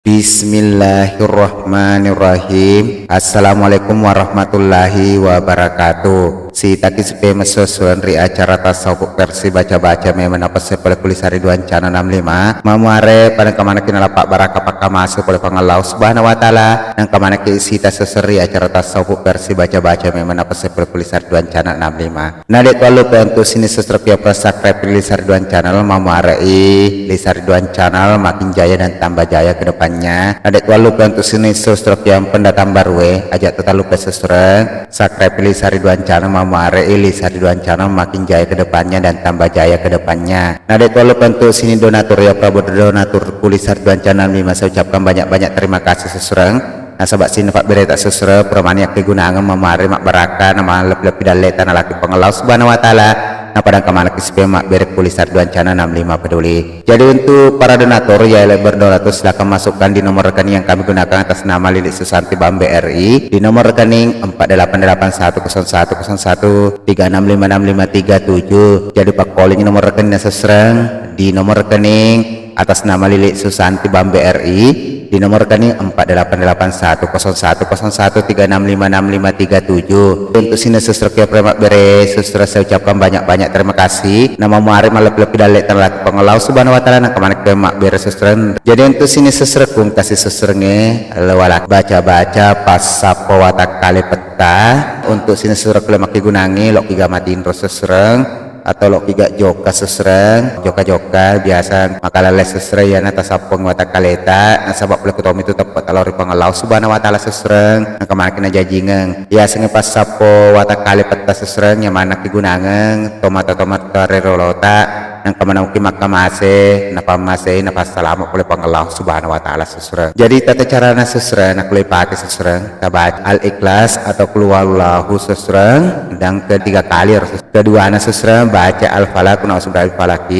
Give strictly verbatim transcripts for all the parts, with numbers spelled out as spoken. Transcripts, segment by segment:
Bismillahirrahmanirrahim. Assalamualaikum warahmatullahi wabarakatuh. Sitaki sipemessuang ri acara tasawuf versi baca-baca memang napesse pole kuli sari duancana enam lima. Mamuare pada kamanaki nalapa baraka pakkamase pole Puang Allah Subhanahu wa Ta'ala. Nang kamanaki sita seseri acara tasawuf versi baca-baca memang napesse pole kuli sari duancana enam lima. Na de' tuallupa untuk sini subscribe ya, press subscribe Lisari Duan Channel, mamuarai Lisari Duan Channel makin jaya dan tambah jaya ke depannya. Na de' tuallupa untuk sini subscribe yang pendatang baru e, aja' tutallupa subscribe, subscribe Lisari Duan Channel, mamuarai Lisari Duan Channel makin jaya ke depannya dan tambah jaya ke depannya. Na de' tuallupa untuk sini donatur ya, Prabu donatur ku Lisari Duan Channel, memang saya ucapkan banyak-banyak terima kasih subscribe. Nasaba' sining pabbereta sesre, pura mani akkegunangeng mamare mabbarakka, namalebbi-lebbi dalleta nalaki Puang Allah Subhanahu wa Ta'ala. Napadangka manekki sipe mabbere kuli sari duancana enam lima peduli. Jadi untuk para donatur ya, ele berdonatur, silakan masukkan di nomor rekening yang kami gunakan atas nama Lilik Susanti Bambe R I, di nomor rekening empat delapan delapan satu kosong satu kosong satu tiga enam lima enam lima tiga tujuh. Jadi pakkoling nomor rekening sesreng di nomor rekening atas nama Lilik Susanti Bambe R I di nomor rekening empat delapan delapan satu kosong satu kosong satu tiga enam lima enam lima tiga tujuh. Untuk sini sesrek ya, pre mabbere sesrek, saya ucapkan banyak-banyak terima kasih. Nama muari malebbi-lebbi dalle talaki Puang Allah Subhanahu wa Ta'ala, nangka manekki mabbere sesrek. Jadi untuk sini sesrek, kung kasih sesrenge lewala baca-baca passappo watakkale petta. Untuk sini sesrek le makkigunangi lokki gama tinro sesrek atau lokki ga jokka sesreng, jokka-jokka biasa makalalle sesreng, iyana tasappong watakkaleta, nasaba pole kutomi tu teppe talao ri Puang Allah Subhanahu wa Ta'ala sesreng, nangka manekki najajingeng. Yasengnge passappo watakkale petta sesreng, iya manekki gunangeng tomata-tomata rerolota, nangka manauki makkamase, napammasei, napassalama pole Puang Allah Subhanahu wa Ta'ala sesreng. Jadi tata carana sesreng, nakkulle pake sesreng, tabaca Al-Ikhlas atau Qul Huwallahu sesreng, dan ketiga kali harus Keduana sesreng baca Al-Falaq, Qul a'udzu birabbil falaq,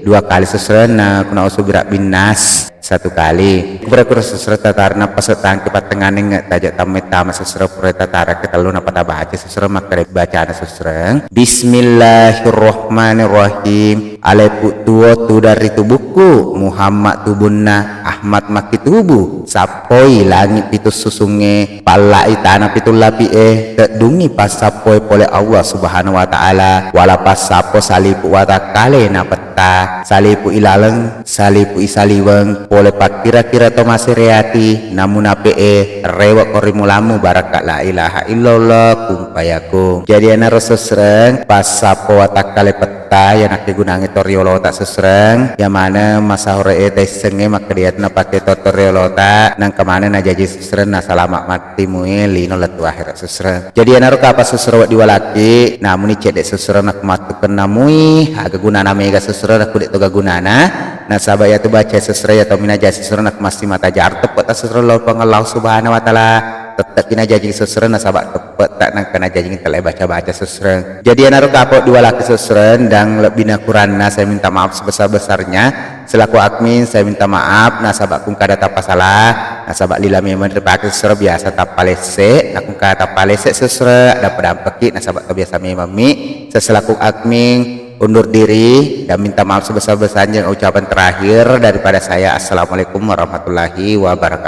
dua kali sesreng, na Qul a'udzu birabbin nas satu kali. Pura-pura sesreng tatarna pasetangki pattenganing taja tamme tama sesreng pura tatara ketellu, napata baca sesreng makkeda bacana sesreng. Bismillahirrahmanirrahim. Alepu tuo tudang ri tubukku, Muhammad tubunna, Ahmad makkitubu. Sappoi langi pitu susungnge, pallai tana pitu lapi'e, teddungngi passappoe pole Allah Subhanahu wa Ta'ala, wala passappo salipu watakkale napetta, salipu ilaleng, salipu isaliweng, pole pakkira-kira to masere ati, namunape'e, rewe'ko ri mulammu barakka la ilaha illallah, kun fayakun. Jadi enaro sesreng, passappo watakkale petta, iya nakkegunangngi to riolota sesreng, iya maneng masahore e taissengnge makkeda iyatu napake to to riolota, nangka maneng najaji sesreng, nasalama mattimui lino lettu ahera sesreng. Jadi enaro kapa sesreng wedding walakki, namuni cedde sesreng nakku mattukenna mui, aga gunana mega sesreng nakku de to ga gunana, nasaba iyatu baca sesreng iya tommi najaji sesreng nakku massimata jar teppe ta sesreng lao Puang Allah Subhanahu wa Ta'ala, tette'ki najaji sesreng nasaba teppe ta nangka najaji tellai baca-baca sesreng. Jadi enaro kapa wedding walakki sesreng dan lebbina kuranna saya minta maaf sebesar-besarnya. Selaku admin saya minta maaf nasaba kungkada tappa salah, nasaba lila memang ripake sesreng biasa tappa lesse, na kungkada tappa lesse sesreng, dampe-dampeki nasaba kebiasa memang mi. Saya selaku admin undur diri dan minta maaf sebesar-besarnya. Ucapan terakhir daripada saya, assalamualaikum warahmatullahi wabarakatuh.